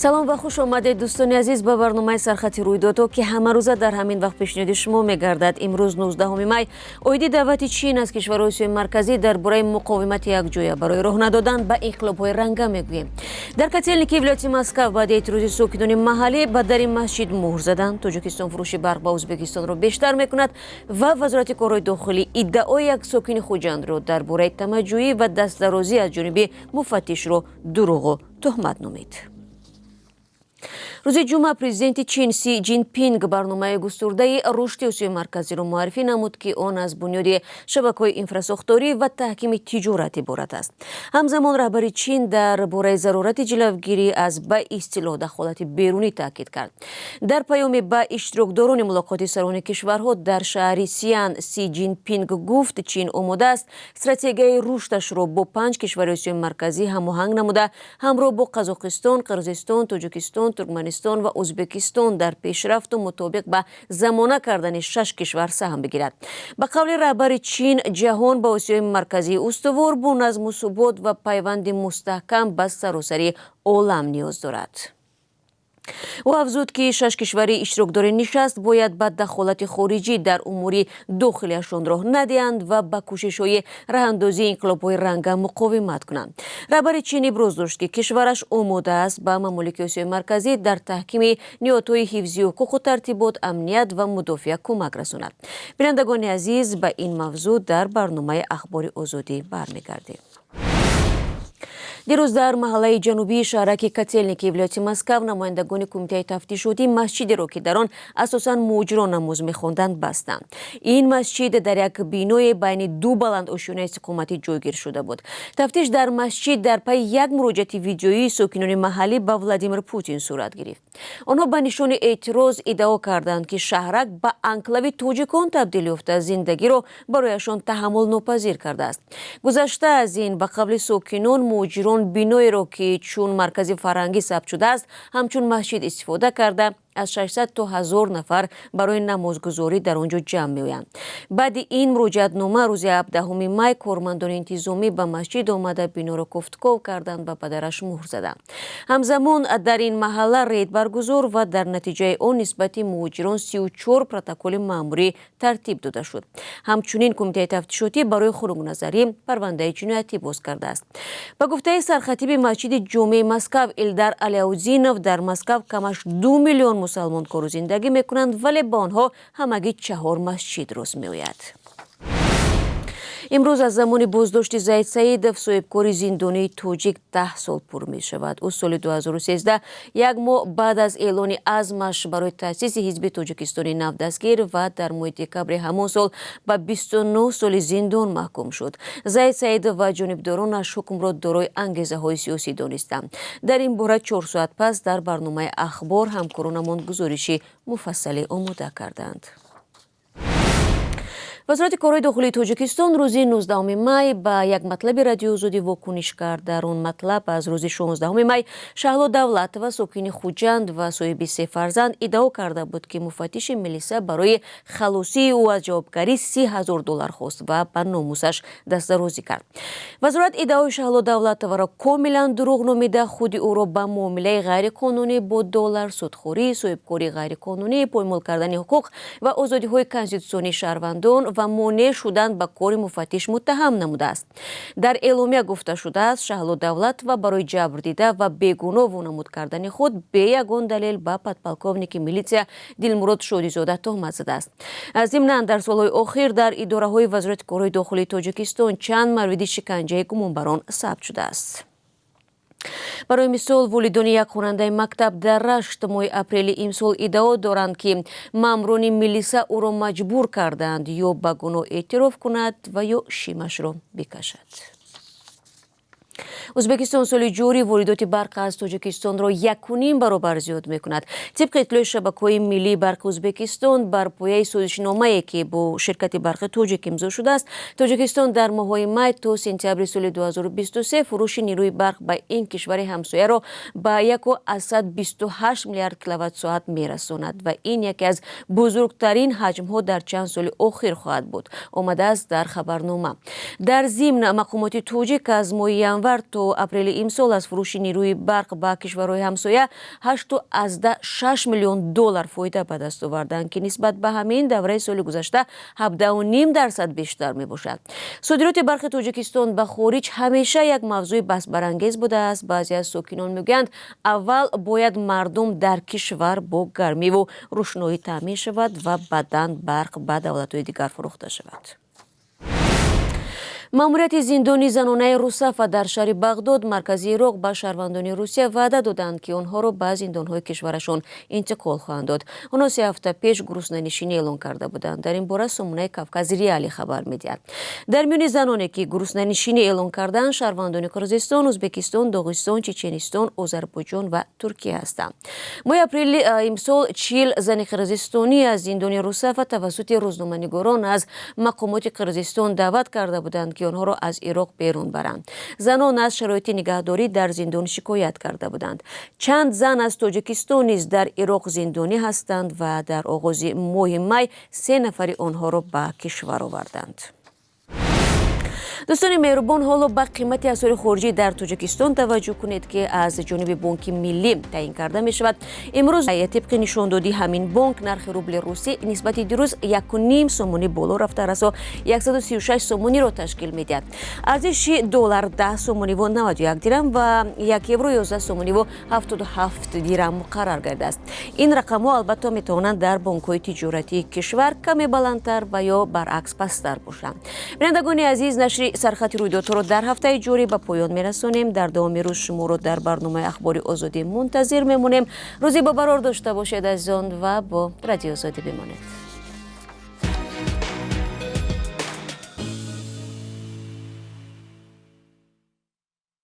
Салом ва хуш омадед, дӯстони азиз, ба барномаи «Сархати рӯйдодҳо», ки ҳамарӯза дар ҳамин вақт пешниҳоди шумо мегардад. Имрӯз, 19 май, оиди даъвати Чин аз кишварҳои Осиёи Марказӣ дар бораи муқовимати якҷоя барои роҳ надодан ба инқилобҳои ранга мегӯем. Дар Котелники, вилояти Москав, баъди эътирози сокинони маҳаллӣ ба дари масҷид муҳр заданд. Тоҷикистон фурӯши барқ ба Ӯзбекистонро бештар мекунад ва Вазорати корҳои дохилӣ иддаои як сокини Хуҷандро дар бораи тамаъҷӯӣ ва дастдарозӣ аз ҷониби муфаттишро дурӯғу туҳмат номид. Рӯзи ҷумъа президенти Чин Си Ҷинпинг барномаи густурдаи рушди Осиёи Марказиро муаррифӣ намуд, ки он аз бунёди шабакаҳои инфрасохторӣ ва таҳкими тиҷорат иборат аст. Ҳамзамон раҳбари Чин дар бораи зарурати ҷилавгирӣ аз ба истилоҳ дахолати берунӣ таъкид кард. Дар паёме ба иштирокдорони мулоқоти сарони кишварҳо дар шаҳри Сиан Си Ҷинпинг гуфт, Чин омода аст стратегияи рушдашро бо панҷ кишвари Осиёи Марказӣ ҳамоҳанг намуда, ҳамроҳ бо Қазоқистон, Қирғизистон, Тоҷикистон, Туркманистон ва Ӯзбекистон дар пешрафту мутобиқ ба замона кардани шаш кишвар саҳм бигирад. Ба қавли раҳбари Чин, ҷаҳон ба Осиёи Марказии устувор, бо назму субот ва пайванди мустаҳкам ба саросари олам ниёз дорад. Ӯ афзуд, ки шаш кишвари иштирокдори нишаст бояд ба дахолати хориҷӣ дар умури дохилиашон роҳ надиҳанд ва ба кӯшишҳои раҳандозии инқилобҳои ранга муқовимат кунанд. Раҳбари Чин иброз дошт, ки кишвараш омода аст ба мамолики Осиёи Марказӣ дар таҳкими ниҳодҳои ҳифзи ҳуқуқу тартибот, амният ва мудофиа кӯмак расонад. Бинандагони азиз, ба ин мавзӯъ дар барномаи «Ахбори Озодӣ» бармегардем. Дирӯз дар маҳаллаи ҷанубии шаҳраки Котелники, вилояти Москав, намояндагони кумитаи тафтишотӣ масҷидеро, ки дар он асосан муҳоҷирон намоз мехонданд, бастанд. Ин масҷид дар як биное байни ду баландошёнаи истиқоматӣ ҷойгир шуда буд. Тафтиш дар масҷид дар пайи як муроҷиати видеоии сокинони маҳаллӣ ба Владимир Путин сурат гирифт. Онҳо ба нишони эътироз иддао карданд, ки шаҳрак ба анклави тоҷикон табдил ёфта, зиндагиро барояшон таҳаммулнопазир кардааст. Гузашта аз ин, ба қавли сокинон, муҳоҷирон биноеро, ки чун маркази фарҳангӣ сабт шудааст, ҳамчун масҷид истифода карда, аз 600 то 1000 нафар барои намозгузорӣ дар он ҷо ҷамъ меоянд. Баъди ин муроҷиатнома рӯзи 17 май кормандони интизомӣ ба масҷид омада, биноро кофтков карданд ва ба дараш муҳр заданд. Ҳамзамон дар ин маҳалла рейд баргузор ва дар натиҷаи он нисбати муҳоҷирон 34 протоколи маъмурӣ тартиб дода шуд. Ҳамчунин кумитаи тафтишотӣ барои хунукназарӣ парвандаи ҷиноятӣ боз кардааст. Ба гуфтаи сархатиби масҷиди ҷомеи Москав Илдар Аляудзинов, дар Москав камаш 2 миллион мусалмон кору зиндагӣ мекунанд, вале ба онҳо ҳамагӣ чаҳор масҷид рост меояд. Имрӯз аз замони боздошти Заид Саидов, соҳибкори зиндонии тоҷик, 10 сол пур мешавад. Ӯ соли 2013, як моҳ баъд аз эълони азмаш барои таъсиси ҳизби Тоҷикистони нав, дастгир ва дар моҳи декабри ҳамон сол ба 29 соли зиндон маҳкум шуд. Заид Саидов ва ҷонибдоронаш ҳукмро дорои ангезаҳои сиёсӣ донистанд. Дар ин бора 4 соат пас дар барномаи «Ахбор» ҳамкоронамон гузориши муфассале омода карданд. Вазорати корҳои дохилии Тоҷикистон рӯзи 19 май ба як матлаби Радиои Озодӣ вокуниш кард. Дар он матлаб аз рӯзи 16 май Шаҳло Давлатова, сокини Хуҷанд ва соҳиби се фарзанд, иддао карда буд, ки муфаттиши милиса барои халосии ӯ аз ҷавобгарӣ 30 000 доллар хост ва ба номусаш дастдарозӣ кард. Вазорат иддаои Шаҳло Давлатоваро комилан дурӯғ номида, худи ӯро ба муомилаи ғайриқонунӣ бо доллар, судхӯрӣ, соҳибкории ғайриқонунӣ, поймол кардани ҳуқуқ ва озодиҳои конститутсионии шаҳрвандон ва монеъ шудан ба кори муфаттиш муттаҳам намудааст. Дар эъломия гуфта шудааст, Шаҳло Давлатова барои ҷабрдида ва бегуноҳ вонамуд кардани худ бе ягон далел ба подполковники милитсия Дилмурод Шодизода туҳмат задааст. Зимнан, дар солҳои охир дар идораҳои Вазорати корҳои дохилии Тоҷикистон чанд мавриди шиканҷаи гумонбарон сабт шудааст. Барои мисол, волидони як хонандаи мактаб дар Рашт моҳи апрели имсол иддао доранд, ки маъмурони милиса ӯро маҷбур кардаанд ё ба гуноҳ эътироф кунад ва ё шимашро бикашад. Ӯзбекистон соли ҷорӣ воридоти барқ аз Тоҷикистонро якуним баробар зиёд мекунад. Тибқи иттилои шабакаҳои миллии барқи Ӯзбекистон, бар пояи созишномае, ки бо ширкати барқи тоҷик имзо шудааст, Тоҷикистон дар моҳҳои май то сентябри соли 2023 фурӯши нерӯи барқ ба ин кишвари ҳамсояро ба 1,28 миллиард киловатт-соат мерасонад ва ин яке аз бузургтарин ҳаҷмҳо дар чанд соли охир хоҳад буд, омадааст дар хабарнома. Дар зимн, мақомоти тоҷик аз моҳи январ Январ то апрели имсол аз фурӯши нерӯи барқ ба кишварҳои ҳамсоя 8,6 миллион доллар фоида ба даст оварданд, ки нисбат ба ҳамин давраи соли гузашта 17,5% бештар мебошад. Содироти барқи Тоҷикистон ба хориҷ ҳамеша як мавзӯи баҳсбарангез будааст. Баъзе аз сокинон мегӯянд, аввал бояд мардум дар кишвар бо гармиву рӯшноӣ таъмин шавад ва баъдан барқ ба давлатҳои дигар фурӯхта шавад. Маъмурияти зиндони занонаи Русафа дар шаҳри Бағдод, маркази Ироқ, ба шаҳрвандони Русия ваъда доданд, ки онҳоро ба зиндонҳои кишварашон интиқол хоҳанд дод. Онҳо 3 ҳафта пеш гуруснанишинӣ эълон карда буданд. Дар ин бора сомонаи Кавказ Реали хабар медиҳад. Дар миёни заноне, ки гуруснанишинӣ эълон карданд, шаҳрвандони Қирғизистон, Ӯзбекистон, Доғистон, Чеченистон, Озарбойҷон ва Туркия ҳастанд. Моҳи апрели имсол 40 зани қирғизистонӣ аз зиндони Русафа тавассути рӯзноманигорон аз мақомоти Қирғизистон даъват карда буданд, ки онҳоро аз Ироқ берун баранд. Занон аз шароити нигаҳдорӣ дар зиндон шикоят карда буданд. Чанд зан аз Тоҷикистон низ дар Ироқ зиндонӣ ҳастанд ва дар оғози моҳи май се нафари онҳоро ба кишвар оварданд. Дӯстони меҳрубон, ҳоло ба қимати асъори хориҷӣ дар Тоҷикистон таваҷҷӯҳ кунед, ки аз ҷониби Бонки Миллӣ таъин карда мешавад. Имрӯз тибқи нишондодии ҳамин бонк нархи рубли русӣ нисбати дирӯз 1,5 сомонӣ боло рафта, расо 136 сомониро ташкил медиҳад. Арзиши доллар 10 сомониву 91 дирам ва 1 евро 11 сомониву 77 дирам муқаррар гардааст. Ин рақамҳо албатта метавонанд дар бонкҳои тиҷоратии кишвар каме баландтар ва ё баръакс пасттар бошанд. Бинандагони азиз, нашри Сархати рӯйдодҳоро дар ҳафтаи ҷорӣ ба поён мерасонем. Дар давоми рӯз шуморо дар барномаи Ахбори Озодӣ мунтазир мемонем. Рӯзи бобарор дошта бошед, азизон, ва бо Радиои Озодӣ бимонед.